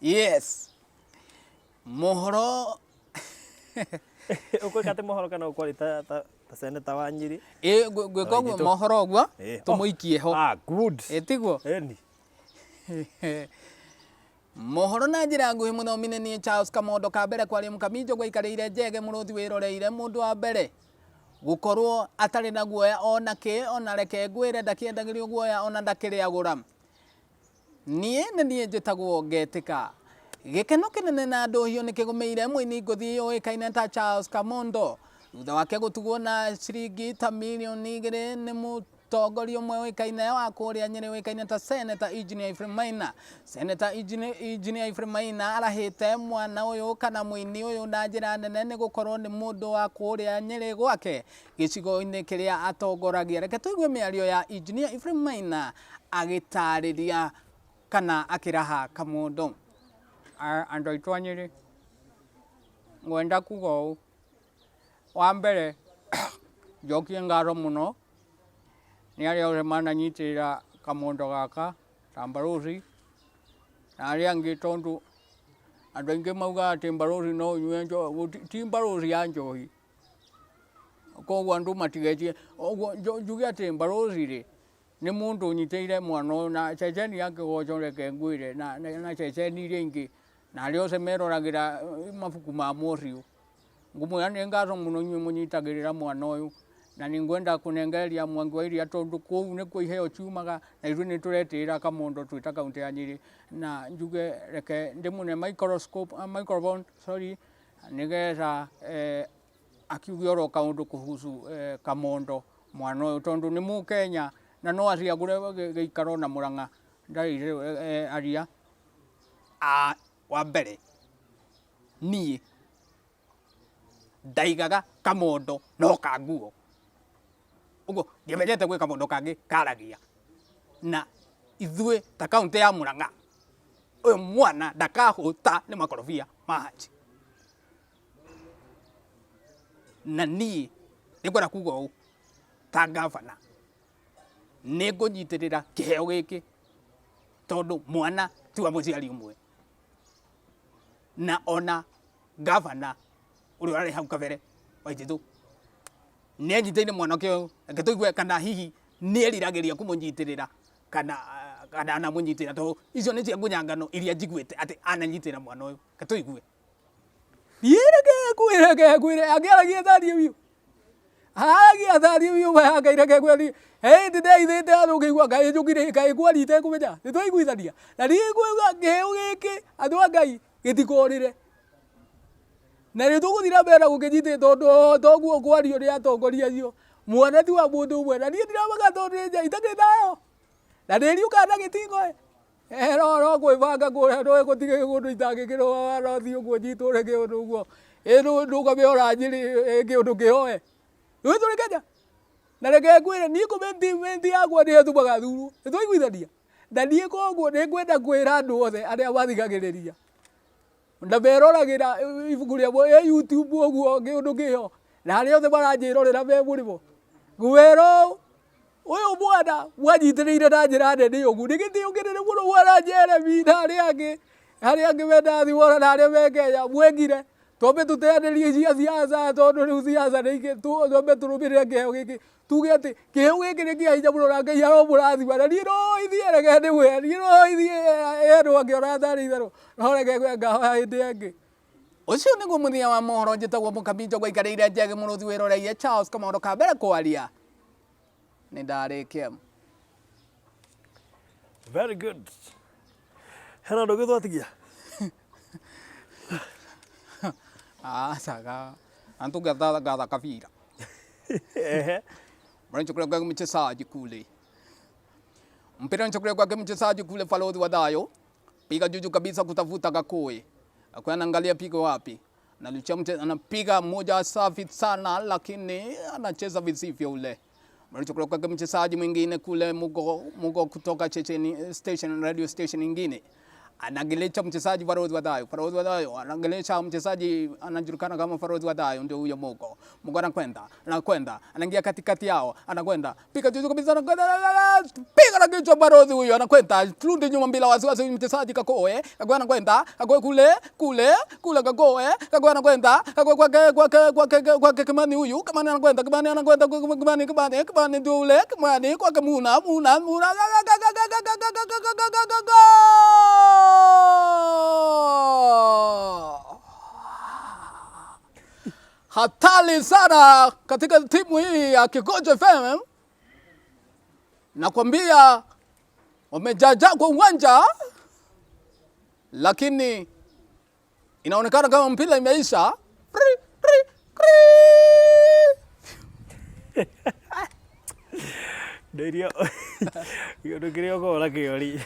Yes, mohoro. Ũkwĩka atĩ mohoro kana ũkwaria ta seneta wa Nyĩrĩ? Ĩ, ngwĩka ũguo. Waititũ. Mohoro ũguo. Tũmũikie ho. Ah, good. Ĩ tiguo? Ĩni. Mohoro na njĩra nguhĩ, mũthomi nĩ niĩ Charles Kamondo. Ka mbere kwaria mũkaminjo gwaikarĩire njege mũrũthi wĩroreire, mũndũ wa mbere gũkorwo atarĩ na guoya ona kĩ, ona reke ngwĩre ndakĩendagĩrio guoya ona ndakĩrĩagũra. Niĩ nĩ niĩ njĩtagwo Ngetĩka. Gĩkeno kĩnene na ndũhiũ nĩ kĩgũmĩire mũini ngũthi yũĩkaine ta Charles Kamondo thutha wake gũtugwo na ciringi ta mirioni 2 nĩ mũtongoria ũmwe ũĩkaine wa kũrĩa Nyĩrĩ ũĩkaine ta Senator Engineer Ephraim Maina. Senator Engineer Ephraim Maina arahĩte mwana ũyũ kana mũini ũyũ na njĩra nene nĩ gũkorwo nĩ mũndũ wa kũrĩa Nyĩrĩ gwake gĩcigo-inĩ kĩrĩa atongoragia. Reke tũigue mĩario ya Engineer Ephraim Maina agĩtarĩria kana akĩraha Kamondo. Andũ aitũ a Nyĩrĩ, ngwenda kuga ũũ, wa mbere njokie ngatho mũno nĩ arĩa othe mananyitĩrĩra kamondo gaka ta Mbaruthi na arĩa angĩ, tondũ andũ aingĩ maugaga atĩ Mbaruthi no ũnyue njohi, ti Mbaruthi ya njohi. Koguo andũ matigetie ũguo njuge atĩ Mbaruthi rĩ, nĩ mũndũ ũnyitĩrĩire mwana ũyũ na ceceni ya Kĩgoco, reke ngwĩre, na ceceni iria ingĩ na arĩa othe meroragĩra mabuku ma Mũriũ. Ngũmwĩra nĩ ngatho mũno inyuĩ mũnyitagĩrĩra mwana ũyũ, na nĩ ngwenda kũnengereria Mwangi wa Iria tondũ kũu nĩkuo iheo ciumaga, na ithuĩ nĩ tũretĩĩra Kamondo twĩ ta kaũntĩ ya Nyĩrĩ. Na njuge reke ndĩmũne microscope, microphone, sorry, nĩgetha akiuge oro kaũndũ kuhusu Kamondo mwana ũyũ, tondũ nĩ Mũkenya na no acagũre gĩikaro na Mũrang'a ndarĩ aria. Wa mbere niĩ ndaigaga Kamondo no ka nguo ũguo, ndiamenyete gwĩ kamondo kangĩ karagia. Na ithuĩ ta kaũntĩ ya Mũrang'a, ũyũ mwana ndakahũta nĩ makorobia ma Haji. Na niĩ nĩngwenda kuga ũũ, ta ngavana nĩ ngũnyitĩrĩra kĩheo gĩkĩ, tondũ mwana ti wa mũciari ũmwe. Na ona ngavana ũrĩa ũrarĩ hau kabere, Waititu, nĩ anyitĩrĩire mwanake ũyũ. Reke tũigue kana hihi nĩ eriragĩria kũmũnyitĩrĩra kana anamũnyitĩrĩra, tondũ icio nĩ cia ngunyangano iria njiguĩte atĩ ananyitĩrĩra mwana ũyũ. Reke tũigue. Niĩ reke ngwĩre, reke ngwĩre, angĩaragia tariĩ biũ, aragia tariĩ biũ maya. Ngai, reke ngwĩre, hĩndĩ ndeithĩte andũ ngĩigua kaĩ njũkire kaĩ kwaria itekũmenya nĩ twaiguithania. Na niĩ ngwĩra kĩheo gĩkĩ, andũ a Ngai, gĩtikorĩre, na nĩ tũgũthiĩ na mbere na gũkĩnyitĩrĩra, tondũ toguo kwario nĩ atongoria acio, mwana ti wa mũndũ ũmwe. Na niĩ ndiramaka tondũ nĩ itakĩrĩ thayũ na ndĩriũkaga na gĩtingo no kwĩbanga kũrĩa no gũtirĩ kũndũ itangĩkĩrũgama, no thiĩ ũguo nyitwo nĩ kĩũndũ ũguo ndũgame ona Nyĩrĩ kĩũndũ kĩhoe rĩu tũrĩ Kenya. Na reke ngwĩre, niĩ commitment yakwa nĩ ĩtũmaga thurwo, nĩ twaiguithania. Na niĩ koguo nĩ ngwenda kwĩra andũ othe arĩa mathikagĩrĩria na meroragĩra ibuku rĩa ĩ YouTube ũguo kĩũndũ kĩho, na arĩa othe maranjĩrorera me mũrĩmo, ngwĩra ũũ, ũyũ mwana mwanyitĩrĩire na njĩra nene ũguo nĩ gĩtĩo kĩnene mũno, mwana Jeremy na arĩa angĩ, arĩa angĩ mena thimũ na arĩa me Kenya mwekire. Twambe tũteanĩrie cia siasa, tondũ rĩu siasa nĩ ingĩ, twambe tũrũmĩrĩre kĩheo gĩkĩ, tuge atĩ kĩheo gĩkĩ nĩ kĩa hinya mũno na Ngai aromũrathima. Na niĩ no ithiĩ, reke ndĩmwĩre, niĩ no ithiĩ andũ angĩona tarĩ itherũ, no reke ngahoya hĩndĩ ĩngĩ. Ũcio nĩguo mũthia wa mohoro. Njĩtagwo Mũkaminjo gwaikarĩire njege mũrũthi wĩroreire Charles Kamondo. Ka mbere kwaria nĩ ndarĩkia. Very good. Hena ũndũ ũngĩ twatigia? Aca, antu gatha kabira. Ehe. Mwanachukua kwake mchezaji kule, mpira unachukuliwa kwake mchezaji kule, Falozi wa Dayo piga juju kabisa kutafuta Gakoi, Gakoi anaangalia pigo wapi, analuchia anapiga moja safi sana, lakini anacheza visivyo ule. Mwanachukua kwake mchezaji mwingine kule, Mugo Mugo kutoka Checheni station, radio station nyingine. Anagelesha mchezaji Farozi wa Thayo, Farozi wa Thayo anagelesha mchezaji anajulikana kama Farozi wa Thayo, ndio huyo Mugo. Mugo anakwenda, anakwenda, anaingia katikati yao, anakwenda. Piga juju kabisa, anakwenda, piga na kichwa Farozi huyo, anakwenda. Rudi nyuma bila wasiwasi mchezaji Kakoe, Kakoe anakwenda, Kakoe kule, kule, kule Kakoe, Kakoe anakwenda, Kakoe kwake kwake kwake kwake Kimani huyu, Kimani anakwenda, Kimani anakwenda, Kimani Kimani Kimani ndio ule, Kimani kwake Muna, Muna, Muna, Hatari sana katika timu hii ya Kikojo FM. Nakwambia wamejaja kwa uwanja, lakini inaonekana kama mpira imeisha. Kri, kri, kri. Ndĩrio kĩndũ kĩrĩa ũkoragwo nakĩo rĩ.